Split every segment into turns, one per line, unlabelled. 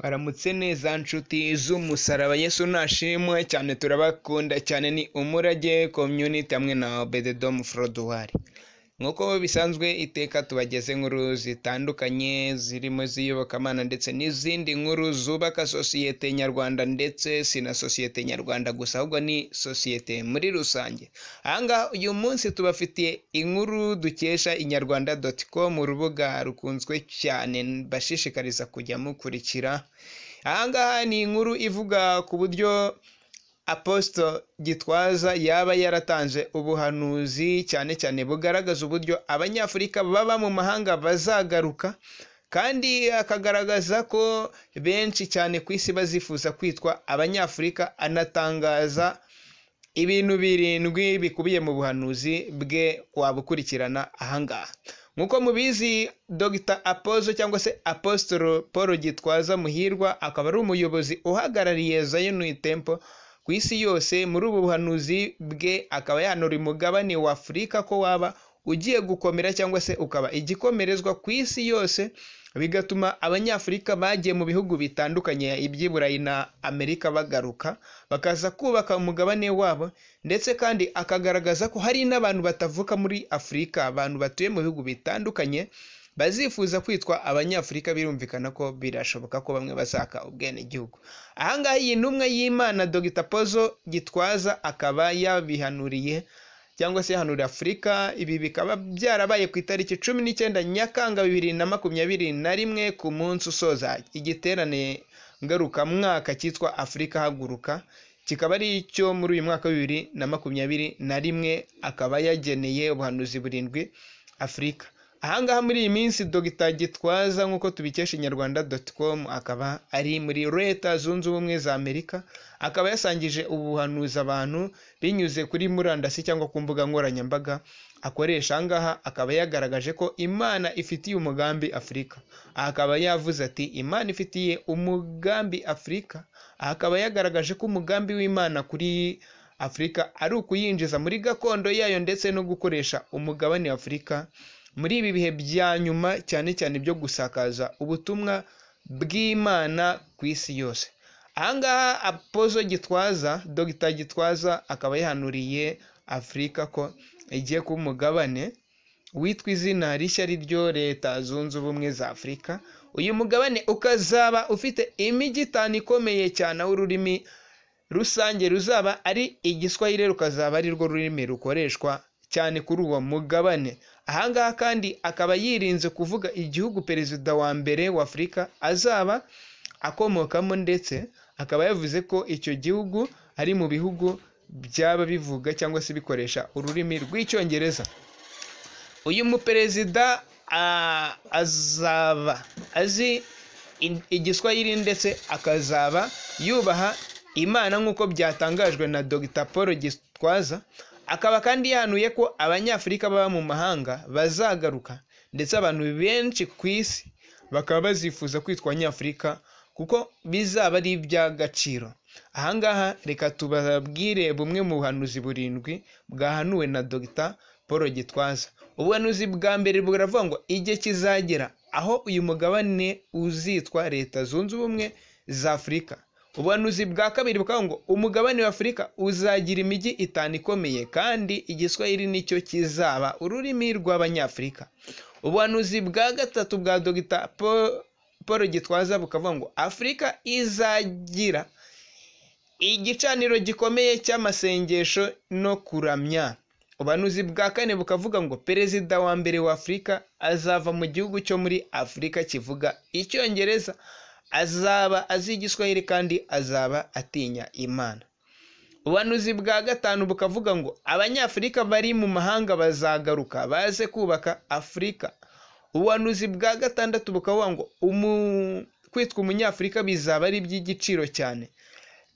Waramutse neza nshuti z'umusaraba, Yesu nashimwe cyane, turabakunda cyane. Ni Umurage Community hamwe na Obededomu Froduwari. Nk'uko bisanzwe iteka tubageze inkuru zitandukanye zirimo iz'iyobokamana ndetse n'izindi nkuru zubaka sosiyete nyarwanda, ndetse si na sosiyete nyarwanda gusa ahubwo ni sosiyete muri rusange. Ahangaha uyu munsi tubafitiye inkuru dukesha inyarwanda.com, urubuga rukunzwe cyane bashishikariza kujya mukurikira. Ahangaha ni inkuru ivuga ku buryo Apostle Gitwaza yaba yaratanze ubuhanuzi cyane cyane bugaragaza uburyo Abanyafurika baba mu mahanga bazagaruka, kandi akagaragaza ko benshi cyane ku isi bazifuza kwitwa Abanyafurika, anatangaza ibintu birindwi bikubiye mu buhanuzi bwe wabukurikirana ahangaha. Nk'uko mubizi, Dr Apostle cyangwa se Apostle Paul Gitwaza Muhirwa akaba ari umuyobozi uhagarariye Zion Temple ku isi yose. Muri ubu buhanuzi bwe akaba yahanura umugabane wa Afurika ko waba ugiye gukomera cyangwa se ukaba igikomerezwa ku isi yose, bigatuma Abanyafurika bagiye mu bihugu bitandukanye iby'i Burayi na Amerika bagaruka bakaza kubaka umugabane wabo, ndetse kandi akagaragaza ko hari n'abantu batavuka muri Afurika, abantu batuye mu bihugu bitandukanye bazifuza kwitwa Abanyafurika. Birumvikana ko birashoboka ko bamwe bazaka ubwenegihugu. Ahangaha iyi ntumwa y'Imana Dr Pozo Gitwaza akaba yabihanuriye cyangwa se yahanuriye Afurika. Ibi bikaba byarabaye ku itariki 19 Nyakanga 2021, ku munsi usoza igiterane ngarukamwaka cyitwa Afurika Haguruka, kikaba ari icyo muri uyu mwaka wa 2021. Akaba yageneye ubuhanuzi burindwi Afurika. Ahangaha muri iyi minsi Dr Gitwaza, nk'uko tubikesha inyarwanda.com, akaba ari muri Leta Zunze Ubumwe za Amerika, akaba yasangije ubuhanuzi abantu binyuze kuri murandasi cyangwa ku mbuga nkoranyambaga akoresha. Ahangaha akaba yagaragaje ko Imana ifitiye umugambi Afurika. Aha akaba yavuze ati Imana ifitiye umugambi Afurika. Aha akaba yagaragaje ko umugambi w'Imana kuri Afurika ari ukuyinjiza muri gakondo yayo, ndetse no gukoresha umugabane wa Afurika muri ibi bihe bya nyuma, cyane cyane byo gusakaza ubutumwa bw'Imana ku isi yose. Ahangaha Apostle Gitwaza, Dr Gitwaza akaba yahanuriye Afurika ko igiye kuba umugabane witwa izina rishya ari ryo Leta Zunze Ubumwe za Afurika. Uyu mugabane ukazaba ufite imijyi itanu ikomeye cyane, aho ururimi rusange ruzaba ari Igiswahili, rukazaba ari rwo rurimi rukoreshwa cyane kuri uwo mugabane. Ahangaha kandi akaba yirinze kuvuga igihugu perezida wa mbere wa Afurika azaba akomokamo, ndetse akaba yavuze ko icyo gihugu ari mu bihugu byaba bivuga cyangwa se bikoresha ururimi rw'Icyongereza. Uyu muperezida azaba azi Igiswahili ndetse akazaba yubaha Imana, nk'uko byatangajwe na Dr Paul Gitwaza. Akaba kandi yahanuye ko Abanyafurika baba mu mahanga bazagaruka, ndetse abantu benshi ku isi bakaba bazifuza kwitwa Abanyafurika kuko bizaba ari iby'agaciro. Ahangaha reka tubabwire bumwe mu buhanuzi burindwi bwahanuwe na Dr Paul Gitwaza. Ubuhanuzi bwa mbere buravuga ngo igihe kizagera aho uyu mugabane uzitwa Leta Zunze Ubumwe za Afurika. Ubuhanuzi bwa kabiri bukavuga ngo umugabane wa Afurika uzagira imijyi itanu ikomeye, kandi Igiswahili nicyo kizaba ururimi rw'Abanyafurika. Ubuhanuzi bwa gatatu bwa Dr Paul Gitwaza bukavuga ngo Afurika izagira igicaniro gikomeye cy'amasengesho no kuramya. Ubuhanuzi bwa kane bukavuga ngo perezida wa mbere wa Afurika azava mu gihugu cyo muri Afurika kivuga Icyongereza, azaba azi Igiswahili kandi azaba atinya Imana. Ubuhanuzi bwa gatanu bukavuga ngo Abanyafurika bari mu mahanga bazagaruka baze kubaka Afurika. Ubuhanuzi bwa gatandatu bukavuga ngo kwitwa Umunyafurika bizaba ari iby'igiciro cyane,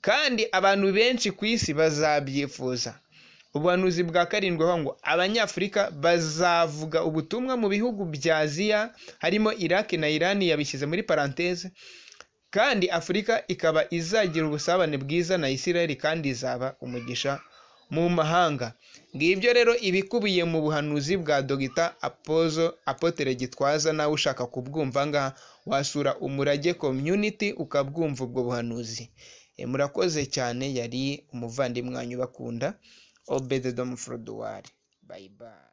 kandi abantu benshi ku isi bazabyifuza. Ubuhanuzi bwa karindwi bukavuga ngo Abanyafurika bazavuga ubutumwa mu bihugu bya Aziya harimo Iraq na Iran, yabishyize muri parenthèse, kandi Afurika ikaba izagira ubusabane bwiza na Isiraheli kandi izaba umugisha mu mahanga. Ngibyo rero ibikubiye mu buhanuzi bwa Dogita Apozo Apotre Gitwaza. Nawe ushaka kubwumva ngaha wasura Umurage Community ukabwumva ubwo buhanuzi. Murakoze cyane, yari umuvandimwe wanyu bakunda Obededomu Froduwari. Bye bye.